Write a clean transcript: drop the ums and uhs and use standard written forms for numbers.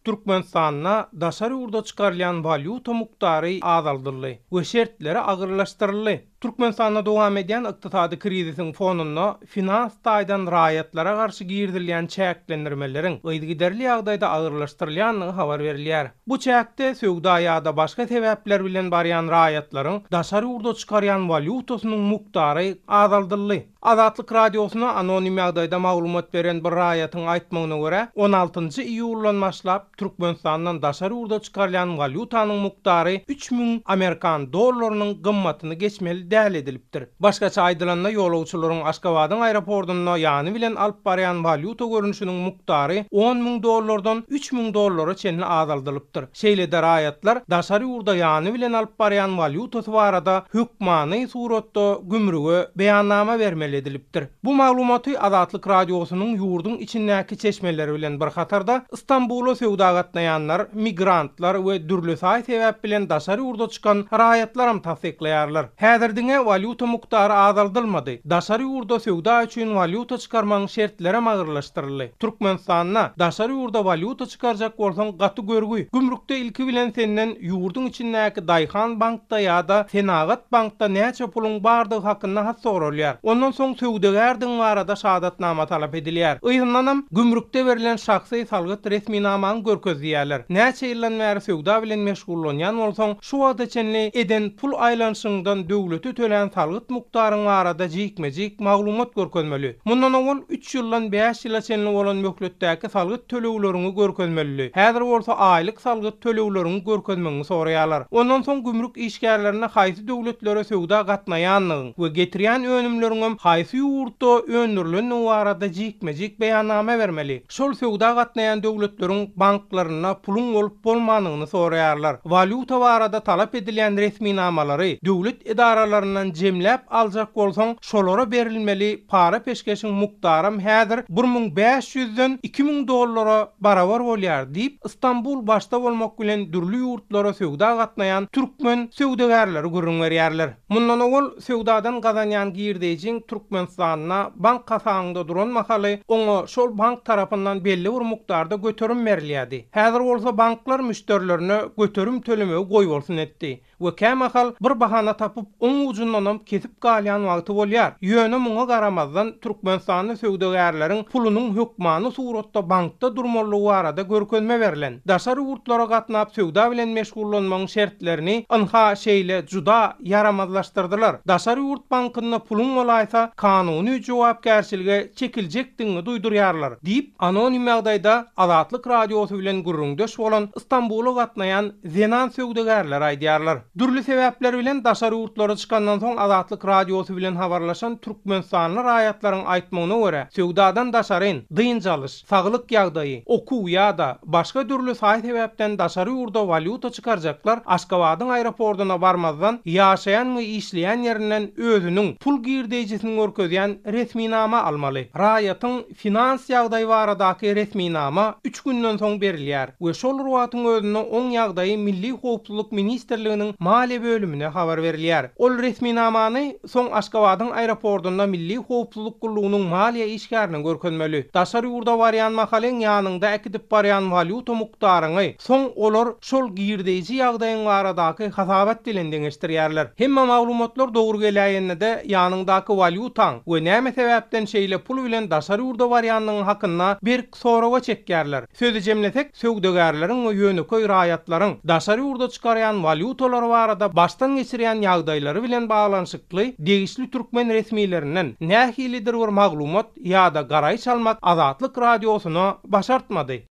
Türkmenistanda daşary ýurda çykarylýan walýuta mukdary azaldyldy we şertleri agyrlaşdyryldy. Türkmenistanda dowam edýän ykdysady krizisiň fonunda finans taýdan raýatlara garşy girizilýän çäklendirmeleriň yzygiderli ýagdaýda agyrlaşdyrylýandygy habar berilýär. Bu çäkde söwda ýa-da başga sebäpler bilen barýan raýatlaryň daşary ýurda çykarýan walýutasynyň mukdary azaldyldy. Azatlyk Radiosyna anonim ýagdaýda maglumat beren bir raýatyň aýtmagyna görä, on altynjy iýuldan başlap, Türkmenistandan daşary ýurda çykarylýan walýutanyň mukdary 3000 amerikan dollarynyň gymmatyny geçmeli däl edilipdir. Başgaça aýdylanda, ýolagçylaryň Aşgabadyň aeroportunda ýany bilen alyp barýan walýuta görnüşiniň mukdary 10,000 dollardan 3000 dollara çenli azaldylypdyr. Şeýle-de raýatlar daşary ýurda ýany bilen alyp barýan walýutasy barada hökmany suratda gümrüge beýannama bermeli edilipdir. Bu maglumaty Azatlyk Radiosynyň ýurduň içindäki çeşmeleri bilen bir hatarda Stambula söwda gatnaýanlar, migrantlar we dürli saý-sebäp bilen daşary ýurda çykan raýatlaram tassyklaýarlar. Häzir diňe walýuta mukdary azaldylmady, daşary ýurda söwda üçin walýuta çykarmagyň şertlerem agyrlaşdyryldy. Türkmenistanda daşary ýurda walýuta çykarjak bolsaň gaty görgi. Gümrükde ilki bilen senden ýurduň içindäki Daýhan bankda ýa-da Senagat bankda näçe puluň bardygy hakynda hat soralýar. Ondan soň söwdagärdigiň barada şahadatnama talap edilýär. Yzyndanam gümrükde berlen şahsy salgyt resminamaňy görkez diýýärler. Näçe ýyldan bäri söwda bilen meşgullanýan bolsaň, şu wagta çenli eden pul aýlanyşyňdan döwlete tölän salgyt mukdaryň barada jikme-jik maglumat görkezmeli. Mundan owal üç ýyldan bäş ýyla çenli bolan möhletdäki salgyt tölegleriňi görkezmelidi. Häzir bolsa aýlyk salgyt tölegleriňi görkezmegiňi soraýarlar. Ondan soň gümrük işgärlerine haýsy döwletlere söwda gatnaýandygyň we getirýän önümleriňem haýsy ýurtda öndürilendigi barada jikme-jik beýannama bermeli. Şol söwda gatnaýan döwletleriň banklarynda puluň bolup-bolmandygyny soraýarlar. Walýuta barada talap edilýän resminamalary döwlet edaralaryndan jemläp aljak bolsaň, şolara berilmeli para-peşgeşiň mukdaram häzir 1500 ýüzden 2000 dollara barabar bolýar diýip, Stambul başda bolmak bilen dürli ýurtlara söwda gatnaýan türkmen söwdagärleri gürrüň berýärler. Mundan owal söwdadan gazanýan girdeýjiň Türkmenistanda bank hasabyňda duran mahaly oňa şol bank tarapyndan belli bir mukdarda göterim berilýärdi. Häzir bolsa banklar müşderilerine göterim tölemegi goýbolsun etdi we kämahal bir bahana tapyp oň ujundanam kesip galýan wagty bolýar. Ýöne muňa garamazdan Türkmenistanda söwdagärleriň pulunyň hökmany suratda bankda durmalydygy barada görkezme berlen. Daşary ýurtlara gatnap söwda bilen meşgullanmagyň şertlerini ynha şeýle juda ýaramazlaşdyrdylar. Daşary ýurt bankynda puluň bolaýsa kanuny jogapkärçilige çekiljekdigiňi duýdurýarlar, diýip, anonim ýagdaýda Azatlyk Radiosy bilen gürrüňdeş bolan Stambula gatnaýan zenan söwdagärler aýdýarlar. Dürli sebäpler bilen daşary ýurtlara çykandan soň Azatlyk Radiosy bilen habarlaşan türkmenistanly raýatlaryň aýtmagyna görä, söwdadan daşaryn, dynç alyş, saglyk ýagdaýy, okuw ýa-da başga dürli saý-sebäpden daşary ýurda walýuta çykarjaklar Aşgabadyň aeroportuna barmazdan, ýaşaýan we işleýän ýerinden özüniň pul girdeýjisini görkezýän resminama almaly. Raýatyň finans ýagdaýy baradaky resminama üç günden soň berilýär we şol bir wagtyň özünde oň ýagdaýy Milli howpsuzlyk ministrliginiň maliýe bölümine habar berilýär. Ol resminamany soň Aşgabadyň aeroportunda Milli howpsuzlyk gullugynyň maliýe işgärine görkezmeli. Daşary ýurda barýan mahalyň ýanyňda äkidip barýan walýuta mukdaryňy soň olar şol girdeýji ýagdaýyň baradaky hasabat bilen deňeşdirýärler. Hemme maglumatlar dogry geläýende-de ýanyňdaky walýutaň we näme sebäpden şeýle pul bilen daşary ýurda barýandygyň hakynda berk soraga çekýärler. Sözi jemlesek, söwdagärleriň we ýönekeý raýatlaryň daşary ýurda çykarýan walýutalary barada başdan geçirýän ýagdaýlary bilen baglanyşykly degişli türkmen resmilerinden nähilidir bir maglumat ýa-da garaýyş almak Azatlyk Radiosyna başartmady.